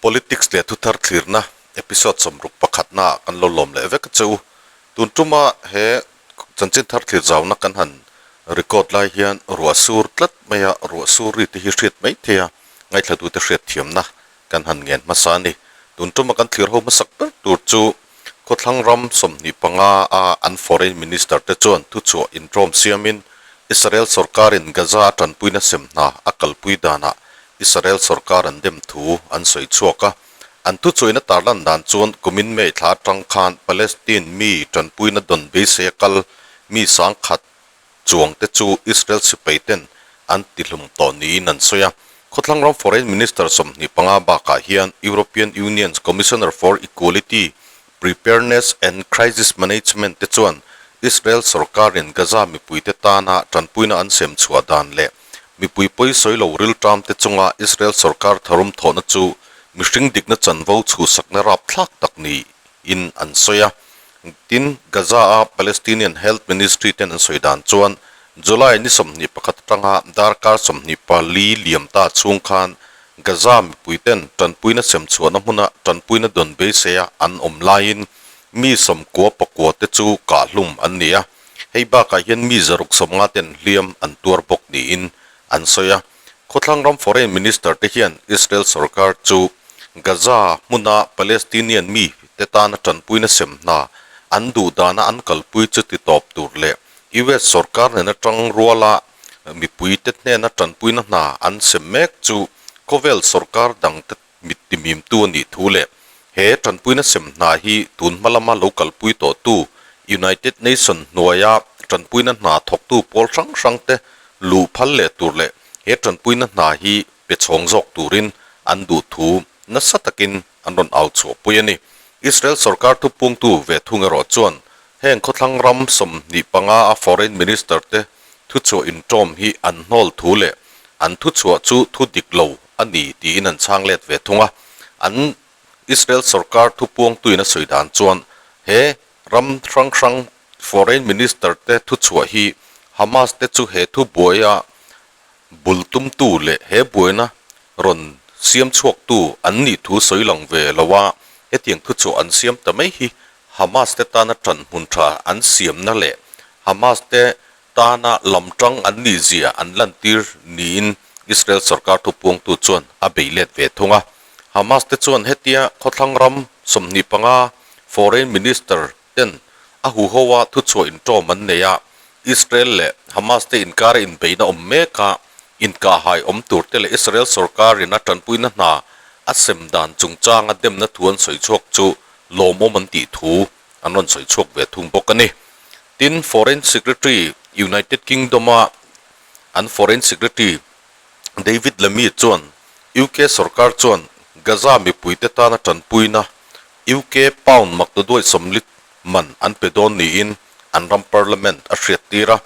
Politics leh thuthar thlirna episode 61 naah kan lo lawm leh vek a che u. Tun tuma he chanchin thar thlir zauna kan han record lai hian ruah sur tlat mai a, ruah sur ri te hi hriat mai thei a, ngaithlatute hriat thiamna kan han ngen hmasa a ni. Tun tuma kan thlir ho hmasak ber tur chu Khawthlang ram 25 a an Foreign Minister te chuan thuchhuah intawm siamin Israel sorkarin Gaza a tanpuina sem hna a kalpui danah Israel sorkar an dem thu an sawi chhuak a. An thuchhuahina tarlan dan chuan kumin May thla atang khan Palestine mi tanpuina dawn beisei a kal mi 10,000 chuang te chu Israel sipai ten an tihlum tawh niin an sawi a. Khawthlang ram Foreign Minister 25 bakah hian European Union's Commissioner for Equality, Preparedness and Crisis Management te chuan Israel sorkarin Gaza mipuite tana tanpuina an sem chhuah dan leh mipui pawi sawi lo rilṭam te chunga Israel sorkar tharum thawhna chu mihring dikna chanvo chhuhsakna rapthlak tak niin an sawi a. Tin, Gaza-a Palestinian Health Ministry ten an sawi dan chuan July ni 21 atanga darkar 24 liam ta chhung khan Gaza mipui ten tanpuina sem chhuahna hmuna tanpuina dawn beiseia an awm laiin mi 99 te chu kahhlum an ni a. Hei bakah hian mi 150 ten hliam an tuar bawk niin an sawi a. Khawthlang ram Foreign Minister te hian Israel sorkar chu Gaza hmuna Palestinian mi te tana tanpuina sem hna an duh dana an kalpui chu ti tawp tur leh US sorkar nena tang ruala mipui te hnena tanpuina hna an sem mek chu khawvel sorkar dang te mit timimtu a nih thu leh he tanpuina sem hna hi tun hma lama lo kalpui tawhtu United Nation hnuaia tanpuina hna thawktu pawl hrang hrang te luh phal leh tur leh he tanpuina hna hi pe chhawng zawk turin an duh thu nasa takin an rawn au chhuahpui a ni. Israel sorkar thupungtu ve thung erawh chuan heng khawthlang ram 25 a Foreign Minister te thuchhuah intawm hi an hnawl thu leh an thuchhuah chu thu dik lo a ni tiin an chhang let ve thung a. An Israel sorkar thupuangtuin a sawi dan chuan he ram hrang hrang Foreign Minister te thuchhuah hi Hamas te chu he thu buaia bul tumtu leh he buaina rawn siam chhuaktu an nih thu sawi lang ve lo a, hetiang thuchhuah an siam ta mai hi Hamas te tana ṭan hmun ṭha an siamna leh Hamas te tana lam ṭang an nih zia an lantir niin Israel sorkar thupuangtu chuan a bei let ve thung a. Hamas te chuan hetia khawthlang ram 25 Foreign Minister ten a huhoa thuchhuah intawm an nei a, Israel leh Hamas te inkara inbeihna awm mek a, inkahhai awm tur te leh Israel sorkarin a tanpuina hna a sem dan chungchanga demna thu an sawi chhuak chu lawmawm an tih thu an rawn sawi chhuak ve thung bawk a ni. Tin, Foreign Secretary United Kingdom-a an Foreign Secretary David Lammy chuan UK sorkar chuan Gaza mipuite tana tanpuina UK pound maktaduai sawmli man an pe dawn niin an ram parliament a hriattir a.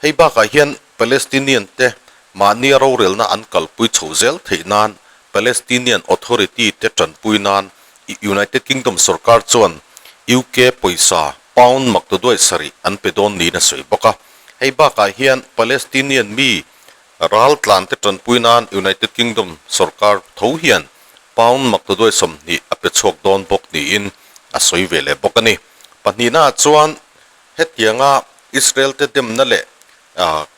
Hei bakah hian Palestinian te mahnia rorelna an kalpui chho zel theih nan Palestinian Authority te tanpui nan United Kingdom sorkar chuan UK pawisa pound maktaduai 7 an pe dawn niin a sawi bawk a. Hei bakah hian Palestinian mi ral tlan te tanpui nan United Kingdom sorkar tho hian pound maktaduai 20 a pe chhuak dawn bawk niin a sawi ve leh bawk a ni. Pahnihnaah chuan hetianga Israel te demna leh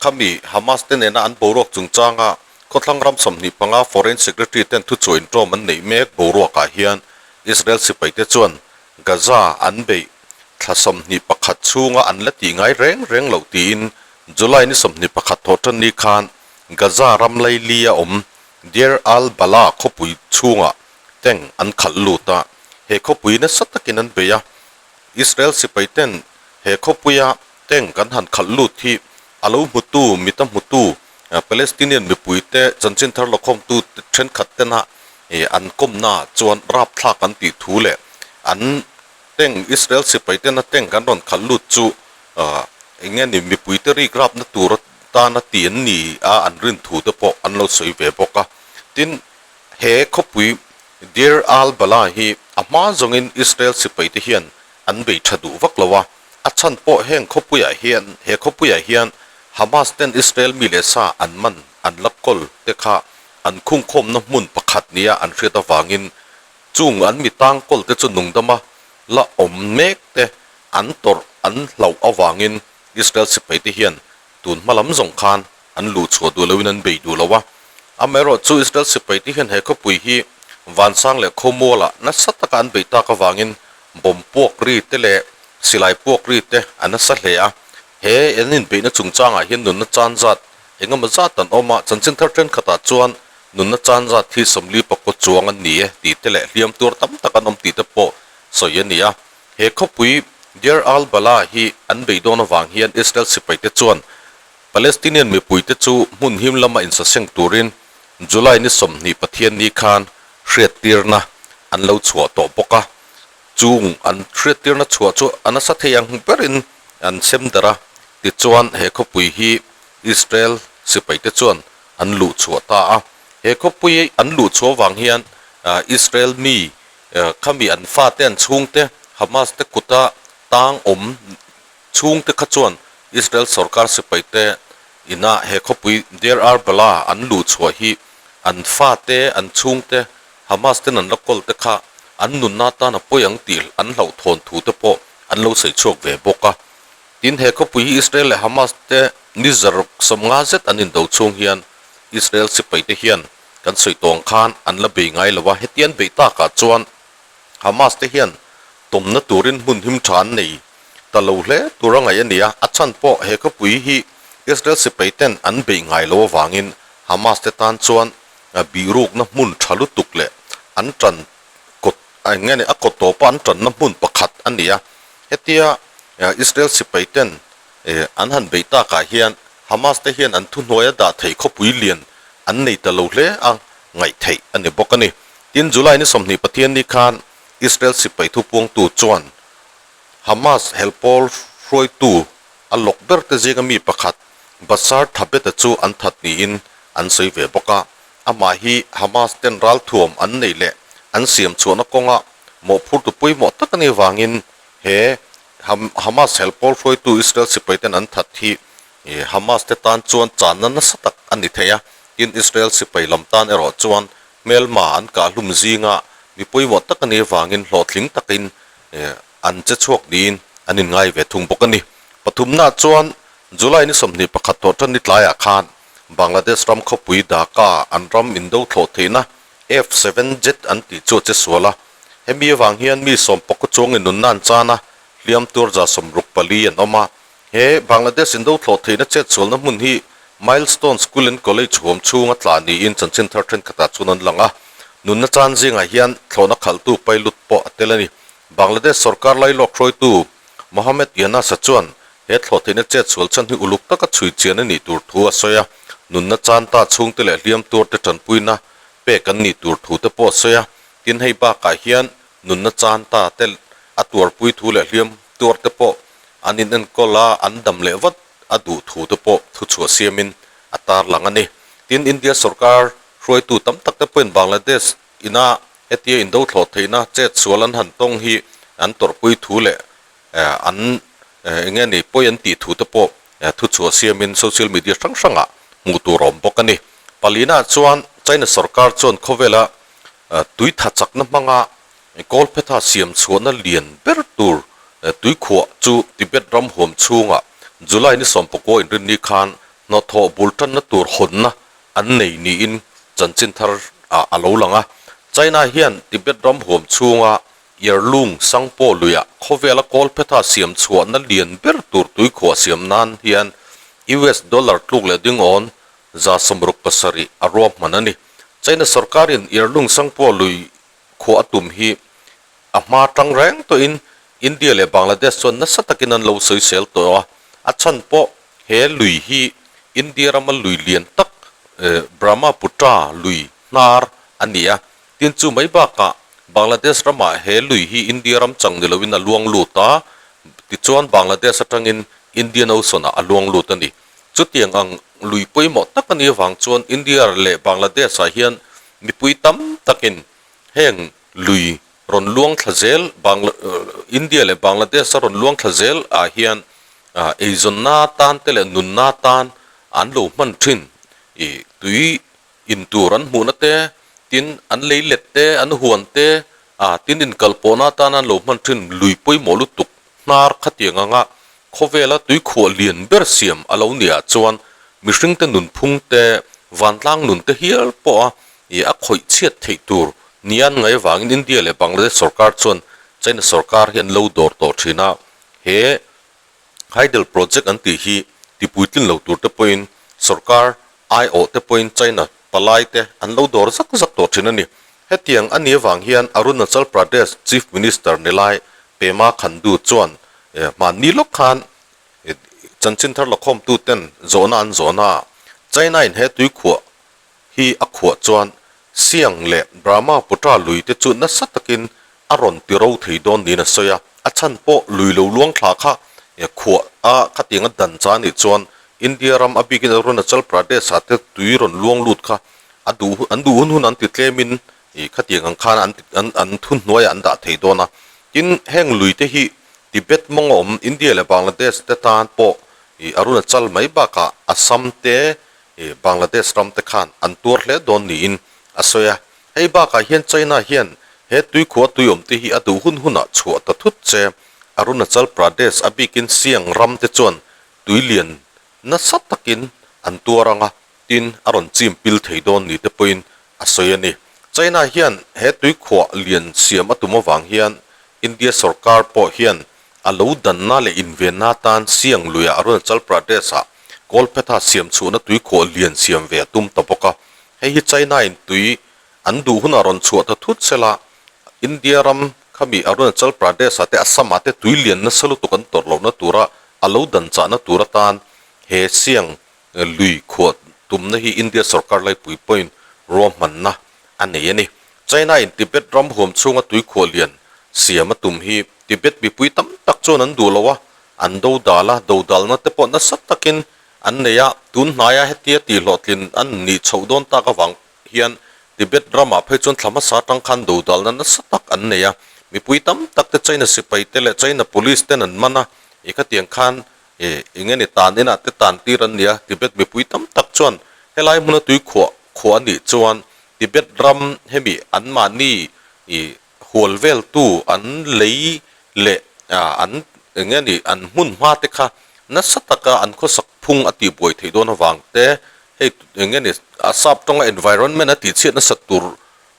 khami Hamas te nena an boruak chungchanga khawthlang ram 25 Foreign Secretary ten thuchhuah intawm an neih mek boruakah hian Israel sipaite chuan Gaza an beih thla 21 chhunga an la tih ngai reng reng loh tiin July ni 21 thawhtan ni khan Gaza ram laili a awm Deir al-Balah khawpui chhungah tank an khalh lut a, he khawpui nasa takin an bei a. Israel sipai ten he khawpuia tank an han khalh lut hi a lo hmutu, mit a hmutu Palestinian mipuite chanchin thar lawkhawmtu thenkhat tena an kawmna chuan rapthlak an tih thu leh an tank Israel sipai tena tank an rawn khalh lut chu eng nge ni mipuite rik rapna tur tana tih an ni a an rin thu te pawh an lo sawi ve bawk a. Tin, he khawpui Deir al-Balah hi a hma zawngin Israel sipai te hian an bei tha duh vak lo a, a chhan pawh heng khawpuiah hian he khawpuiah hian Hamas ten Israel mi leh sa an man an la kawl te kha an khungkhawmna hmun pakhat nia an hriat avangin Chung an mi tangkawl te chu nungdama la awm mek te an tawrh an hlauh avangin Israel sipai te hian tun hma lam zawng khan an luh chhuah duh loin an bei duh lo a. Amaherawh chu Israel sipai te hian he khawpui hi vansang leh khawmualah nasa taka an bei tak avangin bomb puak ri te leh silai puak ri te a nasa hle a. He an inbeihna chungchangah hian nunna chan zat engemaw zat an awm a, chanchin thar thenkhatah chuan nunna chan zat hi 40 pakaw chuang an ni e tih te leh hliam tuar tam tak an awm tih te pawh sawi a ni a. He khawpui Deir al-Balah hi an bei dawn avang hian Israel sipaite chuan Palestinian mipuite chu hmun him lama insaseng turin July ni 20 Pathianni khan hriattirna an lo chhuah tawh bawk a. Chung an hriattirna chhuah chu a nasa thei ang berin an sem darh a, tichuan he khawpui hi Israel sipaite chuan an luh chhuah ta a. He khawpui an luh chhuah vang hian Israel mi khami an fate an chhungte Hamas te kuta tang awm chhungte kha chuan Israel sorkar sipaite ina he khawpui Deir al-Balah an luh chhuah hi an fate an chhungte Hamas ten an la kawl te kha an nunna atan a pawi ang tih an hlauhthawn thu te pawh an lo sawi chhuak ve bawk a. Tin, he khawpui hi Israel leh Hamas te ni zaruk 50 zet an indo chhung hian Israel sipai te hian kan sawi tawng khan an la bei ngai lo a, hetian beih takah chuan Hamas te hian tawmna turin hmun him tha an nei ta lo hle tur a ngaih a ni a, a chhan pawh he khawpui hi Israel sipai ten an beih ngai lo avangin Hamas te tan chuan bihrukna hmun tha lutuk leh an tan kawt eng nge ni a kawt tawpa an tanna hmun pakhat a ni a, hetia Israel sipai ten an han beih takah hian Hamas te hian an thuhnuaia dah theih khawpui lian an nei ta lo hle a ngaih theih a ni bawk a ni. Tin, July ni 20 Pathianni khan Israel sipai thupuangtu chuan Hamas helpawl hruaitu a lawk ber te zinga mi pakhat Bashar Thabet-a chu an that niin an sawi ve bawk a. Amah hi Hamas ten ralthuam an neih leh an siam chhuahna kawnga mawhphurtu pawimawh tak a nih vangin he Hamas helpawl hruaitu Israel sipai ten an that hi Hamas te tan chuan channa nasa tak a ni thei a, tin Israel sipai lam tan erawh chuan hmelma an kahhlum zinga mi pawimawh tak a nih avangin hlawhtling takin an che chhuak niin an inngai ve thung bawk a ni. Pathumnaah chuan July ni 21 tawh tan ni tlaiah khan Bangladesh ram khawpui Dhaka an ram indo thlawh theihna F-seven jet an tih chu a che sual a. Hemi avang hian mi sawm pakua chuangin nunna an chan a, hliam tur 64 an awm a. He Bangladesh indo thlawh theihna chet sualna hmun hi Milestone School and College huam chhunga tla niin chanchin thar thenkhatah chuan an lang a. Nunna chan zingah hian thlawhna khalhtu pilot pawh a tel a ni. Bangladesh sorkar lailawk hruaitu Mohammed Yunus-a chuan he thlawh theihna chet sual chhan hi uluk taka chhui chian a nih tur thu a sawi a. Nunna chan ta chhungte leh hliam tuarte tanpuina pek an nih tur thu te pawh a sawi a. Tin, hei bakah hian nunna chan ta te a tuarpui thu leh hliam tuarte pawh an inenkawl a, an dam leh vat a duh thu te pawh thuchhuah siamin a tarlang a ni. Tin, India sorkar hruaitu tam tak te pawhin Bangladesh ina hetia indo thlawh theihna chet sual an han tawng hi an tawrhpui thu leh an eng nge ni pawi an tih thu te pawh thuchhuah siamin social media hrang hrangah hmuh tur a awm bawk a ni. Palina chuan China sorkar chuan khawvela tui tha chakna hmanga Kawlphetha siam chhuahna lian ber tur tuikhuah chu Tibet ram huam chhungah July ni 19 inrinni khan hnawthawh bul tanna tur hawnna an nei niin chanchin thar ah a lo lang a. China hian Tibet ram huam chhunga Yarlung Tsangpo luiah khawvela Kawlphetha siam chhuahna lian ber tur tuikhuah siam nan hian US dollar tluk leh dingawn 67 a ruahman a ni. China sorkarin Yarlung Tsangpo lui khuah a tum hi a hma tang reng tawhin India leh Bangladesh chuan nasa takin an lo sawisel tawh a, a chhan pawh he lui hi India rama lui lian tak Brahmaputra lui hnar a ni a, tin chu mai bakah Bangladesh ramah he lui hi India ram chang ni loin a luang lut a, tichuan Bangladesh atangin Indian Ocean ah a luang lut a ni. Chutiang ang lui pawimawh tak a nih avang chuan India leh Bangladesh ah hian mipui tam takin heng lui rawn luang thla zel Bangla India leh Bangladesh a rawn luang thla zel ah hian eizawnna tan te leh nunna tan an lo hman thin ih tui in tur an hmuhna te tin an lei let te an huan te. A, tin inkalpawhna atana an lo hman thin lui pawimawh lutuk hnar khatiang anga khawvela tuikhuah lian ber siam a lo nih ah chuan mihringte nunphung te, vantlang nun te hial pawha ih a khawih chhiat theih tur nia an ngaih avangin India leh Bangladesh sorkar chuan China sorkar hi an lo dawr tawh thin a, he Hydel project an tih hi tipuitlin lo tur te pawhin sorkar aiawh te pawhin China palai te an lo dawr zak zak tawh thin a ni. Hetiang a nih avang hian Arunachal Pradesh Chief Minister nilai Pema Khandu chuan hmanni lawk khan chanchin thar lakhawmtu ten zawhna an zawhna ah China in he tuikhuah hi a khuah chuan Siang leh Brahmaputra lui te chu nasa takin a rawn ti ro thei dawn niin a sawi a, a chhan pawh lui lo luang thla kha khuah a khatiang a dan cha anih chuan India ram a bikin Arunachal Pradesh ah te tui rawn luang lut kha a duh an duh hun hun an ti tlemin ih khatiang ang khan an an an thuhnuaiah an dah thei dawn a. Tin, heng lui te hi Tibet mawng a awm India leh Bangladesh te tan pawh ih Arunachal mai bakah Assam te ih Bangladesh ram te khan an tuar hle dawn niin a sawi a. Hei bakah hian China hian he tuikhua tui awm te hi a duh hun hunah chhuah ta thut che. Arunachal Pradesh a bikin Siang ram te chuan tui lian nasa takin an tuar ang a, tin a rawn chim pil thei dawn ni te pawhin a sawi a ni. China hian he tuikhuah lian siam a tum avang hian India sorkar pawh hian a lo danna leh invenna atan Siang luia Arunachal Pradesh-ah Kawlphetha siam chhuahna tuikhuah lian siam ve a tum ta bawk a. Hei hi China-in tui an duh hunah rawn chhuah ta thut sela, India ram khami Arunachal Pradesh-ah te Assam-ah te tui lian nasa lutuk an tawrh lohna tura a lo dan chahna tur atan he Siang lui khuah tumna hi India sorkar laipui pawhin ruahmanna a nei a ni. China-in Tibet ram huam chhunga tui khuah lian siam a tum hi Tibet mipui tam tak chuan an duh lo a, an do dal a, do dalna te pawh nasa takin an nei a, tun hnaia hetia tihhlawhtlin an nih chhoh dawn tak avang hian Tibet ramah phei chuan thla hmasa atang khan do dalna nasa tak an nei a, mipui tam tak te China sipai te leh China police ten an man a, i khatiang khan Ih, eng nge ni tan inah te tan tir an nia, Tibet mipui tam tak chuan helai hmuna tui khuah khuah a nih chuan Tibet ram hemi anmahni ih hual veltu an lei leh an eng nge ni an hmun hma te kha nasa taka an khawsak phung a tihbuai theih dawn avang te hei eng nge ni a sap tawnga environment a tihchhiat nasat tur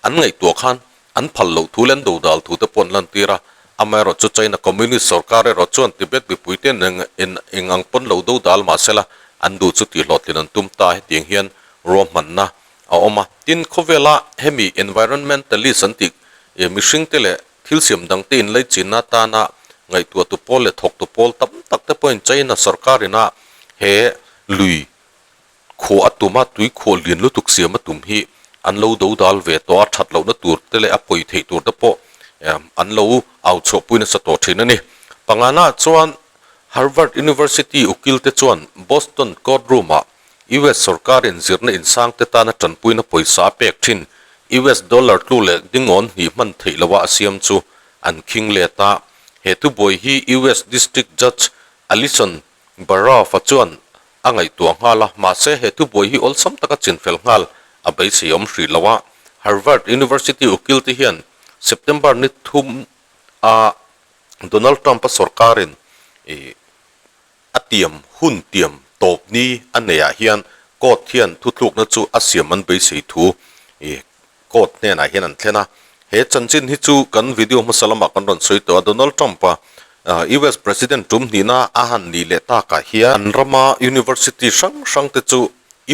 an ngaihtuah khan An phal loh thu leh an dodal thu te pawh an lantir a, amaherawh chu China Communist sorkar erawh chuan Tibet mipuite eng eng ang pawn lo dodal mah sela an duh chu tihhlawhtlin an tum ta hetiang hian ruahmanna a awm a. Tin, khawvela hemi environmentalist an tih mihringte leh thil siam dangte inlaichinna atana ngaihtuahtu pawl leh thawktu pawl tam tak te pawhin China sorkarina he lui Khuah a tum a, tui khuah lian lutuk siam a tum hi an lo do dal ve tawh a, that lohna tur te leh a pawi theih tur te pawh an lo au chhuahpui nasa tawh thin a ni. Pangana chuan Harvard University ukil te chuan Boston courtroom ah US sorkarin zirna insang te tana tanpuina pawisa a pek thin US dollar tlu leh dingawn hnih hman theih loha a siam chu an khing let a. He thubuai hi US District Judge Allison Barrow-a chuan a ngaihtuah nghal a, mahse he thubuai hi awlsam taka chinfel nghal a beisei awm hrih lo a. Harvard University ukil te hian September ni thum a Donald Trump-a sorkarin a tiam hun tiam tawp ni a neihah hian court hian thutlukna chu a siam an beisei thu court hnenah hian an thlen a. He chanchin hi chu kan video hmasa lamah kan rawn sawi tawh a, Donald Trump-a US President tum hnihna a han nih leh takah hian an rama university hrang hrang te chu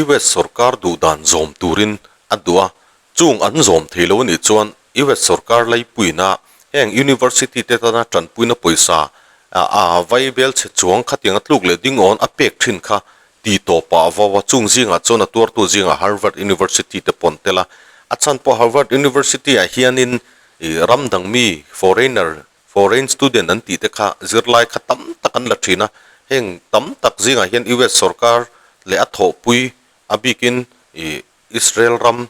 US sorkar duh dan zawm turin a duh a, chung an zawm thei lo a nih chuan US sorkar laipuina heng university te tana tanpuina pawisa a vaibel chhe chuang khatiang a tluk leh dingawn a pek thin kha Ti tawpah a vau a, chung zingah chuan a tuartu zingah Harvard University te pawh an tel a. A chhan pawh Harvard University ah hianin ih ram dang mi foreigner, foreign student an tih te kha zirlai kha tam tak an la thin a. Heng tam tak zingah hian US sorkar leh a thawhpui a bikin ih Israel ram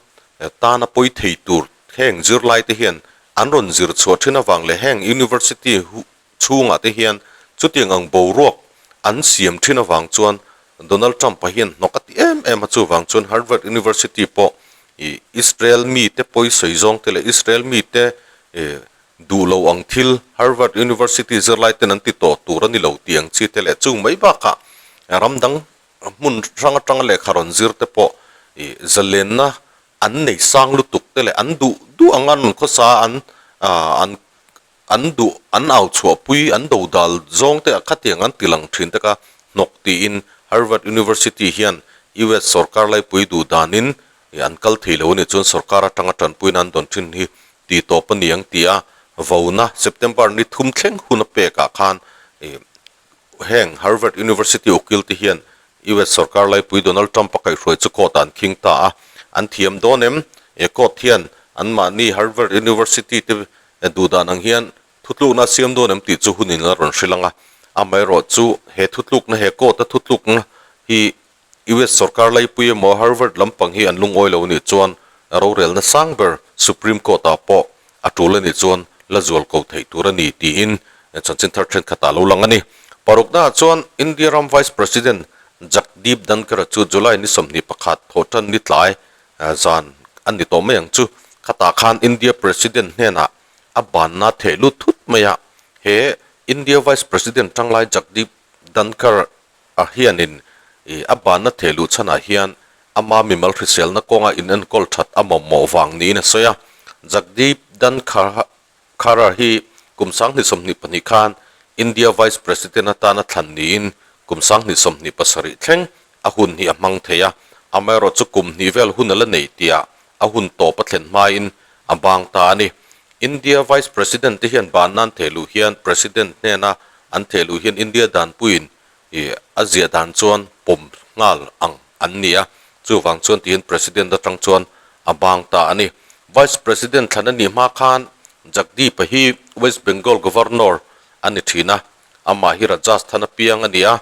tana pawi thei tur heng zirlai te hian an rawn zir chhuah thin avang leh heng university chhungah te hian chutiang ang boruak an siam thin avang chuan Donald Trump-a hian hnawk a ti em em a, chuvang chuan Harvard University pawh ih Israel mite pawi sawi zawng te leh Israel mite Duh lo ang thil Harvard University zirlai ten an ti tawh tur a ni lo tih ang chi te leh chung mai bakah ram dang hmun hrang atanga lehkha rawn zir te pawh ih zalenna an nei sang lutuk te leh an duh duh anga an khawsa an an an duh an au chhuahpui an dodal zawng te ah khatiang an ti lang thin te kha hnawk tiin Harvard University hian US sawrkar laipui duh danin ih an kal thei lo a nih chuan sawrkar atanga tanpuina an dawn thin hi tih tawp a ni ang ti a, vona September ni thum thleng hun a pek ah khan ih heng Harvard University ukil te hian US sawrkar laipui Donald Trump a kaihhruai chu court ah an khing ta a, an thiam dawn em? He court hian anmahni Harvard University te duh dan ang hian thutlukna a siam dawn em tih chu hun in la rawn hrilh ang a, amaherawh chu he thutlukna he court a thutlukna hi US sawrkar laipui emaw Harvard lampang hi an lungawi lo anih chuan rorelna sang ber Supreme Court ah pawh a tul anih chuan la zual ko theih tur a ni tiin chanchin thar thenkhat ah lo lang a ni. Parukna ah chuan India ram Vice President Jagdeep Dhankhar chu July ni 21 thawhtan ni tlai zan a ni tawh mai ang chu. Khatah khan India President hnenah a banna theh lut thut mai a, he India Vice President tanglai Jagdeep Dhankhar A hianin i a banna theh luh chhanah hian ama mimal hriselna kawnga inenkawl that a mawmawh vang niin a sawi a. Jagdeep Dhankhar hi kum 2022 khan India Vice President atana thlan niin kum 2027 thleng a hun hi a hmang thei a, amaherawhchu chu kum hnih vel hun a la nei tia a hun tawp a thlen hmain a bang ta a ni. India Vice President te hian banna an theh luh hian President hnena an theh luh hian India danpuiin ih a ziah dan chuan pawm nghal ang an ni a, chuvang chuan tihian President atang chuan a bang ta a ni. Vice President thlan a nih hma khan Jagdeep-a hi West Bengal Governor a ni thin a, amah hi Rajasthan a piang a ni a,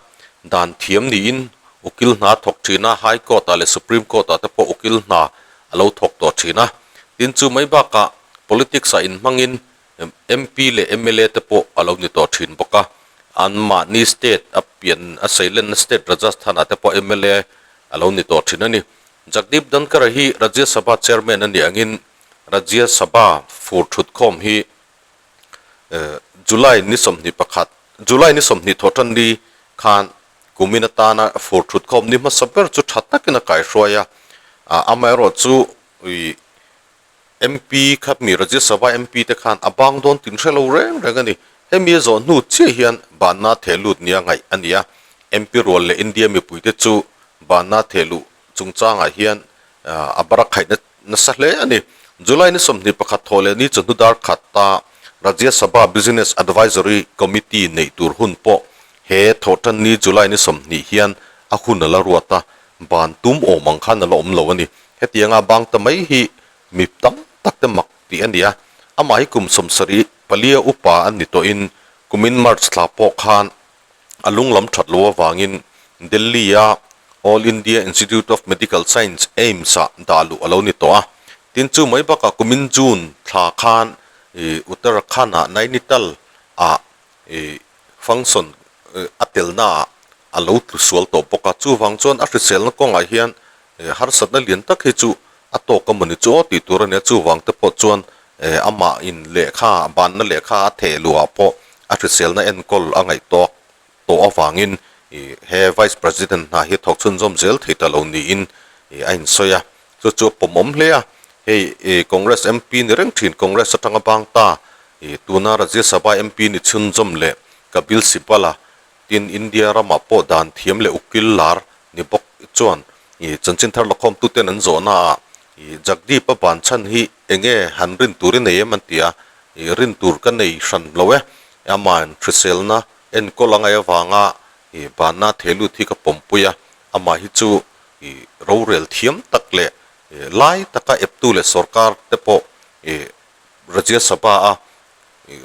dan thiam niin ukil hna a thawk thin a, High Court-ah leh Supreme Court-ah te pawh ukil hna a lo thawk tawh thin a. Tin chu mai bakah politics-ah inhmangin MP leh mla te pawh a lo ni tawh thin bawk a, anmahni state a pian a seilenna state Rajasthan ah te pawh mla a lo ni tawh thin a ni. Jagdeep Dhankhar hi Rajya Sabha chairman a nih angin Rajya Sabha fur thutkhawm hi July ni 21 July ni 20 thawhtan ni khan kumin atana fur thutkhawm ni hmasa ber chu tha takin a kaihruai a, amaherawhchu MP kha mi Rajya Sabha MP te khan a bang dawn tin hre lo reng reng a ni. Hemi a zawh hnu chiah hian banna theh lut nia ngaih a ni a. MP rual leh India mipuite chu banna theh luh chungchangah hian a barakhaihna nasa hle a ni. July ni 21 thawh leh ni chawhnu dar khat ta Rajya Sabha Business Advisory Committee neih tur hun pawh he thawhtanni July ni 20 hian a hun a la ruat a, ban tum awm ang khan a la awm lo a ni. Hetianga bang ta mai hi mi tam tak te mak tih a ni a, amah hi kum 74 upa an ni tawhin kumin March thla pawh khan a lunglam that lo avangin Delhi-a All India Institute of Medical Science, AIIMS, ah dah luh a lo ni tawh a. Tin chu mai bakah kumin June thla khan Uttarakhand-ah Nainital ah function a telnaah a lo tlu sual tawh bawk a, chuvang chuan a hriselna kawngah hian harsatna lian tak hi chu a tawk a mawni chu aw tih tur a nia, chuvang te pawh chuan amah in lehkha banna lehkha a theh luhah pawh a hriselna enkawl a ngaih tawk tawh avangin he Vice President hna hi thawk chhunzawm zel thei ta lo niin a insawi a, chu chu a pawmawm hle a, hei Congress MP ni reng thin Congress atanga bang ta tuna Rajya Sabha MP ni chhunzawm leh Kapil Sibal-a Tin, India ramah pawh dan thiam leh ukil lar ni bawk chuan chanchin thar lakhawmtuten an zawhnaah Jagdeep-a ban chhan hi enge han rin tur i nei em an ti a, rin tur ka nei hran lo e, amahin hriselna enkawl a ngaih avanga banna theh lut hi ka pawmpui a, amah hi chu rorel thiam tak leh lai taka eptu leh sorkar te pawh Rajya Sabha-a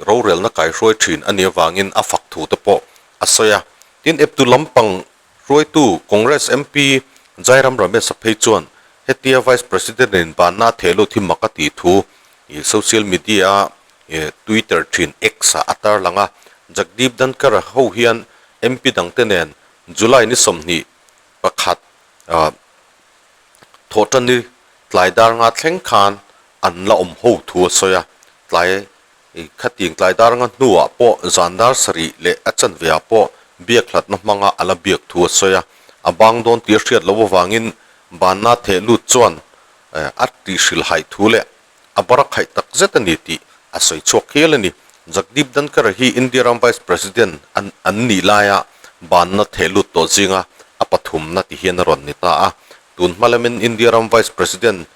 rorelna kaihruai thin a nih avangin a fak thu te pawh a sawi a. Tin, eptu lampang hruaitu Congress MP Jairam Ramesh-a phei chuan hetia Vice President-in banna a theh lut hi mak a tih thu social media-a Twitter thin X-ah a tarlang a. Jagdeep Dhankhar ho hian MP dangte nen July ni 21 thawhtanni tlai dar nga thleng khan an la awm ho thu a sawi a. Tlai. Khating tlai dar anga hnuah pawh zan dar sarih leh a chanve ah pawh biak hlatna hmanga a la biak thu a sawi a. A bang dawn tih a hriat loh avangin banna theh lut chuan a tihhrilhhaih thu leh a bar a khaih tak zet a ni tih a sawi chhuak hial a ni. Jagdeep Dhankhar hi India ram Vice President an an nih laia banna theh lut tawh zinga a pathumna ti hian a rawn ni ta a. Tun hma lamin India ram Vice President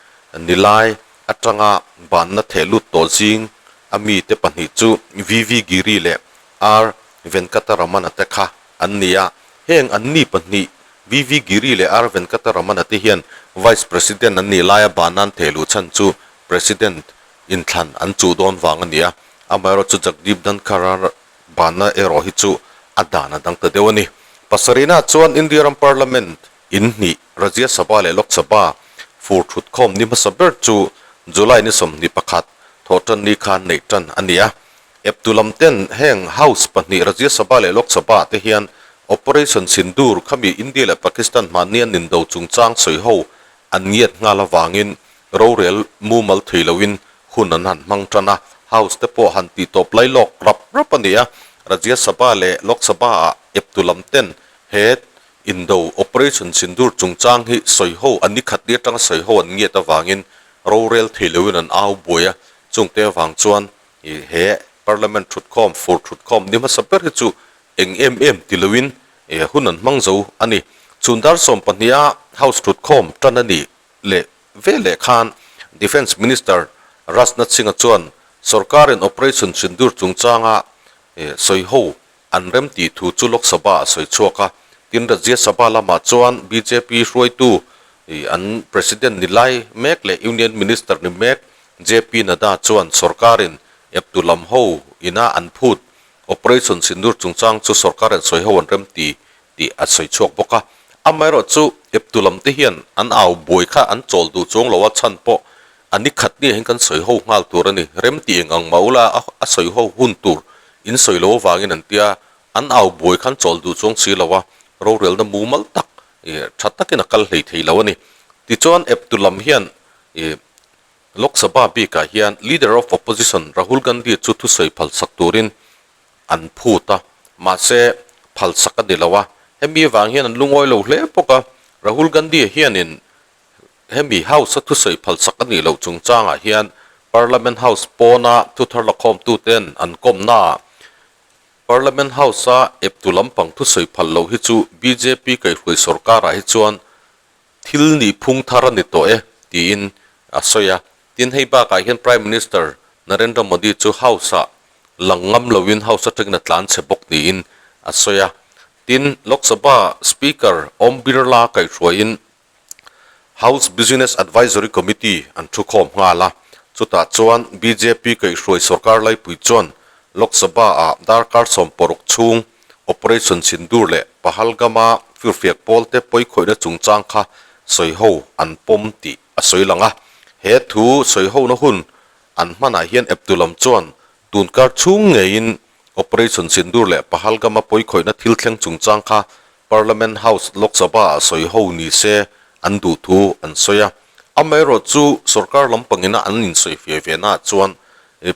ni lai atanga banna theh lut tawh zing a mite pahnih chu VV Giri leh R Venkataramana te kha an ni a. Heng an ni pahnih VV Giri leh R Venkataramana te hian Vice President an nih laia banna an theh luh chhan chu President inthlan an chuh dawn vang a ni a. Amaherawhchu Jagdeep Dhankhar-a banna erawh hi chu a dan a dang ta deuh a ni. Pasarihna chuan India ram Parliament In hnih, Rajya Sabha leh Lok Sabha fur thutkhawm ni hmasa ber chu July ni 21, thawhtan ni khan neih tan a ni a. Eptu lam ten heng House pahnih Rajya Sabha leh Lok Sabha te hian Operation Sindoor khami India leh Pakistan hmanni an indo chungchang sawi ho an ngiat nghal avangin rorel mumal thei loin hun an han hmang tan a. House te pawh han tih tawp lai lawk rap rap a ni a. Rajya Sabha leh Lok Sabha ah eptu lam ten he Indo Operation Sindoor chungchang hi sawiho an ni khat ni atanga sawiho an ngiat avangin rorel thei loin an au buai a, chungte avang chuan he Parliament thutkhawm, fur thutkhawm ni hmasa ber hi chu eng em em ti loin hun an hmang zo a ni. Chhun dar 12 a House thutkhawm tan a nih leh veleh khan Defence Minister Rajnath Singh-a chuan sorkarin Operation Sindoor chungchanga sawiho An rem tih thu chu Lok Sabha a sawi chhuak a, tin Rajya Sabha lamah chuan bjp hruaitu an President ni lai mek leh Union Minister ni mek JP Nadda chuan sorkarin eptu lam ho ina an phut Operation Sindoor chungchang chu sorkarin sawi ho an rem ti tih a sawi chhuak bawk a. Amaherawh chu eptu lam te hian an au buai kha an chawl duh chuang lo a chhan pawh A ni khat nge hian kan sawi ho nghal tur a ni. Rem tih eng ang mah ula a sawi ho hun tur in sawi lo avangin an tia, an au buai khan chawl duh chuang si lo a, rorelna mumal tak ih tha takin a kal hlei thei lo a ni. Tichuan eptu lam hian ih Lok Sabha bikah hian Leader of Opposition Rahul Gandhi chu thusawi phalsak turin an phut a, mahse phalsak a ni lo a, hemi avang hian an lungawi lo hle bawk a, Rahul Gandhi hianin Hemi House-a thusawi phalsak a nih loh chungchangah hian Parliament House pawna thuthar lakhawmtuten an kawmnaah Parliament House-a eptu lampang thusawi phal loh hi chu bjp kaihhruai sorkarah hi chuan thil nih phung thar a ni tawh e tiin a sawi a. Tin, hei bakah hian Prime Minister Narendra Modi chu House-ah lang ngam loin House atangin a tlan chhe bawk niin a sawi a. Tin, Lok Sabha Speaker Om Birla kaihhruaiin House Business Advisory Committee an thukhawm nghal a, chutah chuan bjp kaihhruai sorkar laipui chuan Lok Sabha-ah darkar 60 chhung Operation Sindoor leh Pahalgam-a firfiak pawlte pawikhawihna chungchang kha sawiho an pawm tih a sawi lang a. He thu sawihona hun an hmanah hian eptu lam chuan tunkar chhung ngeiin Operation Sindoor leh Pahalgam-a pawikhawihna thil thleng chungchang kha Parliament House Lok Sabha ah sawi ho ni se an duh thu an sawi a. Amaherawh chu sorkar lampangina an insawi fia ve naah chuan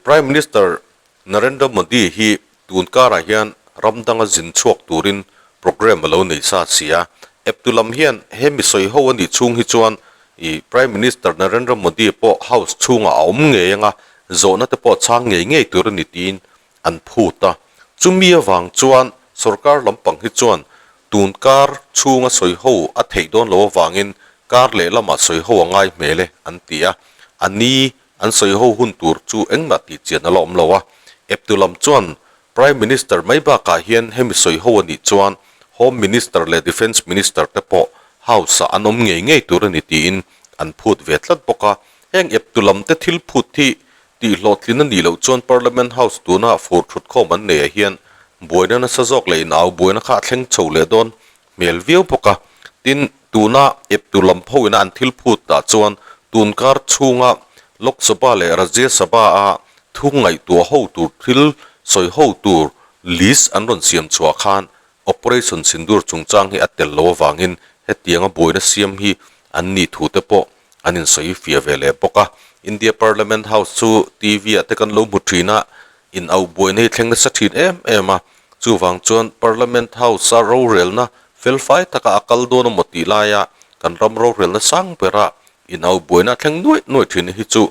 Prime Minister Narendra Modi hi tun karah hian ram danga zin chhuak turin programme a lo nei sa si a. Eptu lam hian hemi sawi ho a nih chhung hi chuan Prime Minister Narendra Modi pawh House chhungah a awm ngei anga zawhna te pawh chhang ngei ngei tur a ni tiin an phut a. Chumi avang chuan sorkar lampang hi chuan tun kar chhunga sawi ho a theih dawn lo avangin kar lehlamah sawi ho a ngai hmel e an ti a. A ni an sawi ho hun tur chu engmah tih chian a la awm lo a. Eptu lam chuan Prime Minister mai bakah hian hemi sawi ho a nih chuan Home Minister leh Defence Minister te pawh House-ah an awm ngei ngei tur a ni tiin an phut ve tlat bawk a. Heng eptu lam te thil phut hi Tih hlawhtlin a nih loh chuan Parliament House tuna fur thutkhawm an neiah hian buaina nasa zawk leh inau buaina kha a thleng chho leh dawn hmel viau bawk a. Tin, tuna eptu lam phoina an thil phut tah chuan tun kar chhunga Lok Sabha leh Rajya Sabha a thu ngaihtuah ho tur thil sawi ho tur list an rawn siam chhuah khan Operation Sindoor chungchang hi a tel lo avangin hetianga buaina siam hi an nih thu te pawh an insawi fiah ve leh bawk a. India Parliament House chu TV ah te kan lo hmu thin a, in auh buaina hi thleng nasa thin em em a, chuvang chuan Parliament House a rorelna felfai taka a kal dawn emaw tih laia kan ram rorelna sang bera in auh buaina a thleng nuaih nuaih thin hi chu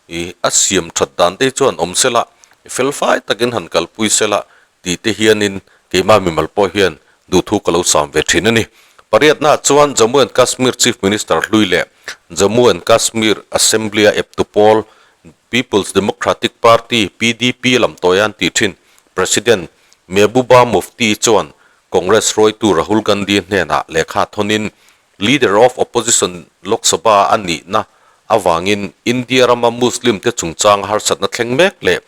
ih a siam that dan te hi chuan awm sela, felfai takin han kalpui sela tih te hianin keimah mimal pawh hian duhthu ka lo sam ve thin a ni. Pariatnaah chuan Jammu and Kashmir Chief Minister hlui leh Jammu and Kashmir Assembly-a eptu pawl People's Democratic Party, PDP, lam tawi an tih thin President Mehbooba Mufti chuan Congress hruaitu Rahul Gandhi hnenah lehkha thawnin Leader of Opposition Lok Sabha a nihna avangin India rama Muslim te chungchang harsatna thleng mek leh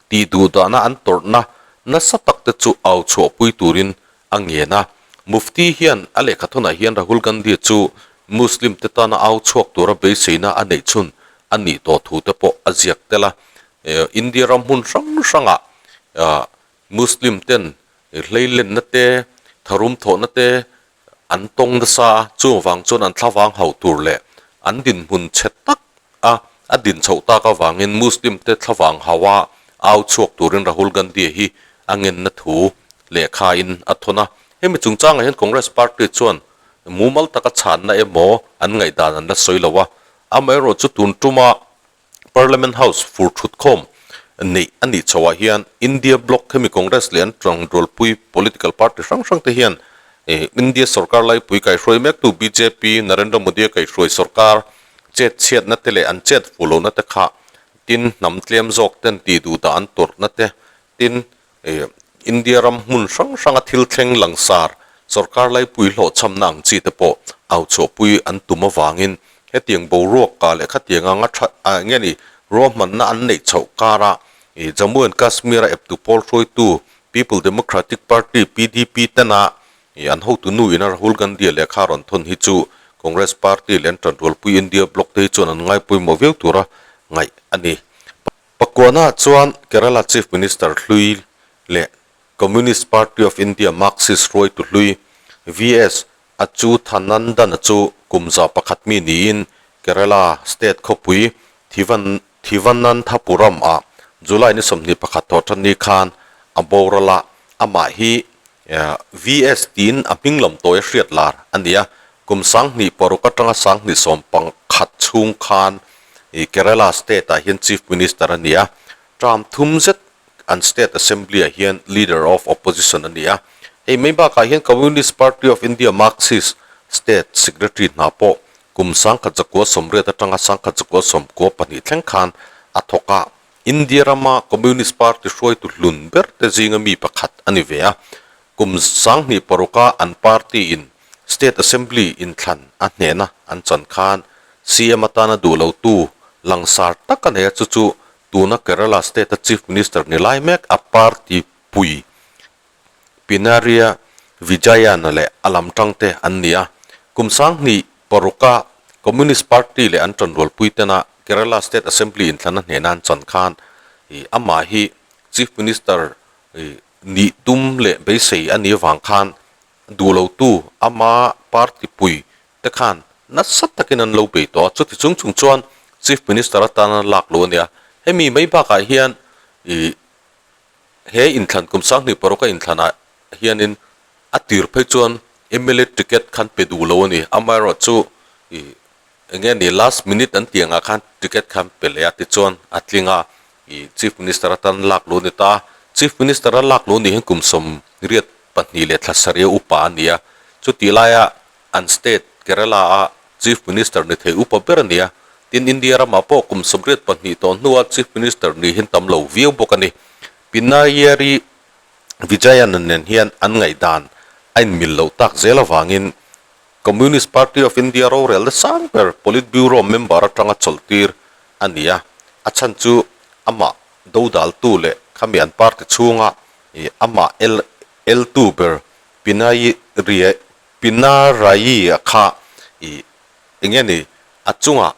Tih duhdahna an tawrhna nasa tak te chu au chhuahpui turin a ngen a. Mufti hian a lehkhathawnah hian Rahul Gandhi chu Muslim te tana au chhuak tura beiseina a neih chhun a nih tawh thu te pawh a ziak tel a. India ram hmun hrang hrangah Muslim ten hleilenna te, tharum thawhna te An tawng nasa a, chuvang chuan an thlavang hauh tur leh an dinhmun chhe tak a a din chhoh tak avangin Muslim te thlavang hauha au chhuak turin Rahul Gandhi hi a ngenna thu lehkha in a thawn a. Hemi chungchangah hian Congress party chuan mumal taka chhanna emaw an ngaihdan an la sawi lo a, amaherawhchu tun tuma Parliament House fur thutkhawm neih a nih chhoah hian India Bloc hemi Congress leh an tangrualpui political party hrang hrang te hian India sorkar laipui kaihhruai mektu bjp Narendra Modi-a kaihhruai sorkar chet chhiatna te leh an chet fuh lohna te kha tin hnam tlem zawk ten tih duh dah an tawrhna te tin India ram hmun hrang hranga thil thleng langsar sorkar laipui hlawhchhamna ang chi te pawh au chhuahpui an tum avangin hetiang boruak kah leh khatiang anga tha eng nge ni ruahmanna an neih chhoh kara Jammu and Kashmir a eptu pawl hruaitu People Democratic Party, PDP, tena an hotu nu ina Rahul Gandhi-a lehkha rawn thawn hi chu Congress party leh an tanrualpui India bloc te hi chuan an ngaipawimawh viau tura ngaih a ni. Pakuana chuan Kerala Chief Minister hlui leh Communist Party of India Marxist hruaitu hlui VS Achuthanandan-a chu kum 101 mi niin Kerala state khawpui Thivananthapuram-ah July ni 21 thawhṭanni khan a boral a, amah hi VS tiin a hming lam tawi a hriat lar a ni a. Kum 2006 atanga 2019 chhung khan Kerala state-ah hian Chief Minister a ni a, term thum zet an state assembly-ah hian Leader of Opposition a ni a. Hei mai bakah hian Communist Party of India Marxist state secretary hna pawh kum 1980 atanga 1992 thleng khan a thawk a, India rama Communist Party hruaitu hlun ber te zinga mi pakhat a ni ve a. Kum 2006-a an party-in State Assembly inthlan a hnehna an chan khan CM atana duh lotu langsar tak a nei a, chu chu tuna Kerala State-a Chief Minister ni lai mek a party pui Pinarayi Vijayan leh a lam tangte an ni a. Kum 2006-a Communist Party leh an tanrualpui tena Kerala State Assembly inthlan a hnehna an chan khan amah hi Chief Minister nih tum leh beisei a nih avang khan duh lotu ama party pui te khan nasa takin an lo bei tawh a, chuti chung chung chuan Chief Minister atana lak lo a nia. Hemi mai bakah hian ih he inthlan kum 2006 a inthlanah hianin a tir phei chuan mla ticket khan pe duh lo a ni. Amaherawhchu ih Eng nge ni last minute an tih angah khan ticket kha an pe leh a tichuan a tling a, ih Chief Minister atan lak luh a ni ta a. Chief Minister a lak luh nih hian kum 82 leh thla sarih a upa a ni a, chutih laia an state Kerala a Chief Minister ni thei upa ber a ni a, tin India ramah pawh kum 82 tawh hnua Chief Minister nih hian tam lo viau bawk a ni. Pinayeri Vijayan nen hian an ngaihdan a inmil loh tak zel avangin Communist Party of India rorelna sang ber Politburo member atanga chawlhtir a ni a, a chhan chu amah dodaltu leh khami an party chhunga amah el eltu ber Pinarayi Pinarayi-a kha ih eng nge ni a chunga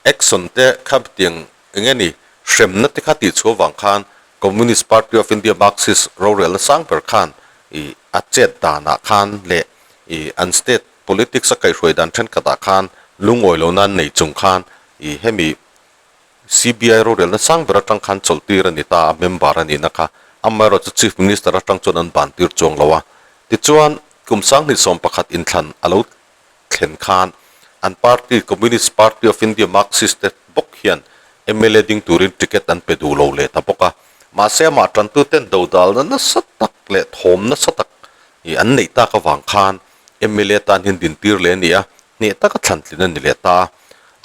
action te kha tiang eng nge ni hremna te kha tihchhuah avang khan Communist Party of India Marxist rorelna sang ber khan ih a chet danah khan leh ih an state politics a kaihhruai dan thenkhatah khan lungawi lohna an nei chung khan ih hemi CBI rorelna sang ber atang khan chawlhtir a ni ta a, member a nihna kha. Amaherawhchu Chief Minister atang chuan an ban tir chuang lo a. Tichuan, kum 2011 inthlan a lo thlen khan an party Communist Party of India Marxist te bawk hian mla ding turin ticket an pe duh lo leh ta bawk a. Mahse amah tantuten dodalna nasa tak leh thawm nasa tak ih an neih tak avang khan mla tan hian dintir leh a ni a, hneh taka thlan tlin a ni leh ta a.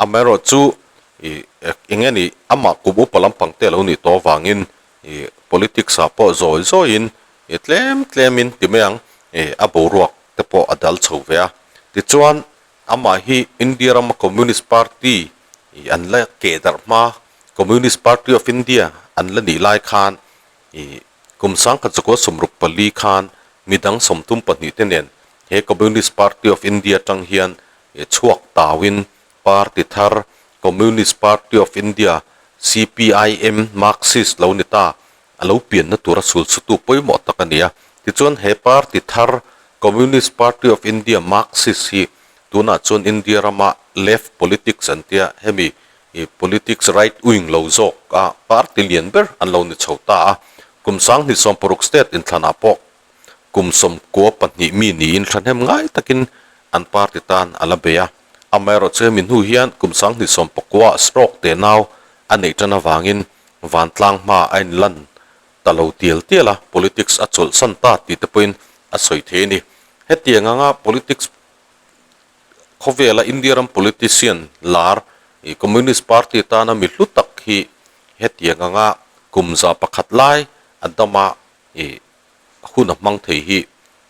Amaherawhchu ih eng nge ni amah kum upa lampang te a lo nih tawh avangin ih politics ah pawh zawi zawiin ih tlem tlemin ti mai ang ih a boruak te pawh a dal chho ve a. Tichuan, amah hi India rama Communist Party ih an la keh darh hma, Communist Party of India an la nih lai khan ih kum 1964 khan midang 32 te nen he Communist Party of India atang hian ih chhuak tauin party thar Communist Party of India, CPIM, Marxist lo ni ta. A lo pianna tura sulsutu pawimawh tak a ni a. Tichuan he party thar Communist Party of India, Marxist, hi tunah chuan India rama left politics an tia hemi politics right wing lo zawk a party lian ber an lo ni chho ta a. Kum 2060 state inthlanah pawh kum 92 mi niin thahnem ngai takin an party tan a la bei a. Amaherawhchu hemi hnu hian kum 2009 stroke tenau a neih tan avangin Vantlang hma a inlan ta lo tial tial a, politics a chawlhsan ta tih te pawhin a sawi thei a ni. Hetiang anga politics khawvela India ram politician lar ih Communist Party tana mi hlu tak hi hetiang anga kum 101 lai a dama ih hun a hmang thei hi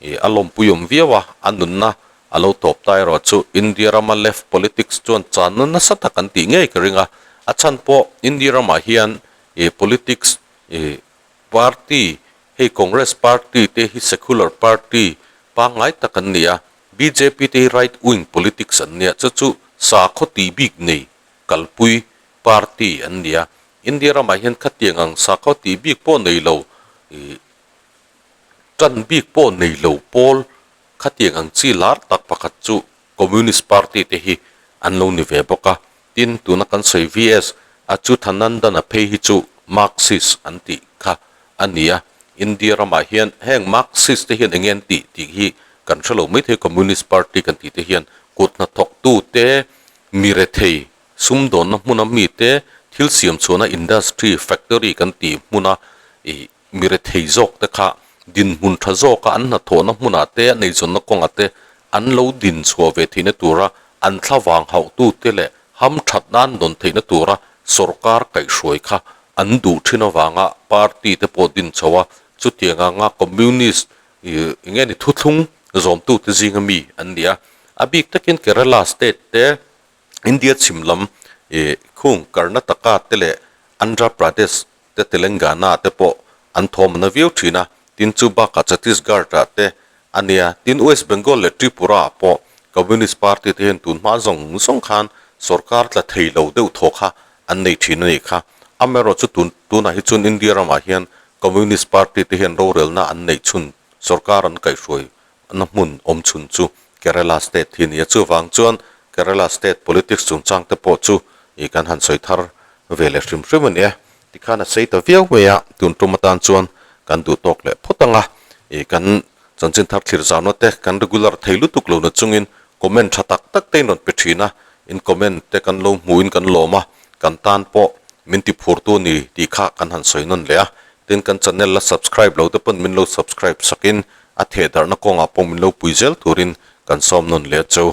ih a lawmpui awm viau a, a nunna a lo tawp ta erawh chu India rama left politics chuan channa nasa tak an tih ngei ka ring a, a chhan pawh India ramah hian ih politics ih party hei Congress party te hi secular party pangngai tak an ni a, bjp te hi right wing politics an nia chu chu sakhaw tih bik nei kalpui party an ni a, India ramah hian khatiang ang sakhaw tih bik pawh nei lo ih tan bik pawh nei lo pawl khatiang ang chi lar tak pakhat chu Communist Party te hi an lo ni ve bawk a. Tin, tuna kan sawi VS Achuthanandan-a phei hi chu Marxist an tih kha a ni a. India ramah hian heng Marxist te hian eng nge an tih tih hi kan hre lo maithei Communist Party kan tih te hian kut hnathawktu te mi rethei Sumdawnna hmuna mite thil siam chhuahna industry, factory kan tih hmuna ih mi rethei zawk te kha dinhmun tha zawka an hnathawhna hmunah te an eizawnna kawngah te an lo din chhuah ve theihna tura an thlavang hauhtute leh hamthatna an dawn theihna tura sawrkar kaihhruai kha an duh thin avanga party te pawh din chho a, chutiang anga communist ih eng nge ni thuthlung zawmtute zinga mi an ni a. A bik takin Kerala state te India chhim lam ih khung Karnataka te leh Andhra Pradesh te Telangana te pawh an thawm na viau thin a, tin chu bakah Chhattisgarh ah te a nia, tin West Bengal leh Tripura ah pawh Communist Party te hian tun hma zawng zawng khan sorkar tla thei lo deuh thaw kha an nei thin a nih kha. Amaherawh chu tun tunah hi chuan India ramah hian Communist Party te hian rorelna an neih chhun sorkar an kaihhruai na hmun awm chhun chu Kerala state hi a ni a, chuvang chuan Kerala state politics chungchang te pawh chu ih kan han sawi thar ve leh hrim hrim a ni e. Tikhan a sei ta viau mai a, tun tum atan chuan kan duh tawk leh phawt ang a, ih kan chanchin thar thlir zauhna te kan regular thei lutuk lo na chungin comment tha tak tak te in rawn pe thin a, in comment te kan lo hmuhin kan lawm a, kan tan pawh min ti phurtu a ni tih kha kan han sawi nawn leh a, tin kan channel la subscribe lo te pawn min lo subscribe sakin A thehdarhna kawngah pawh min lo pui zel turin kan sawm nawn leh a cheu.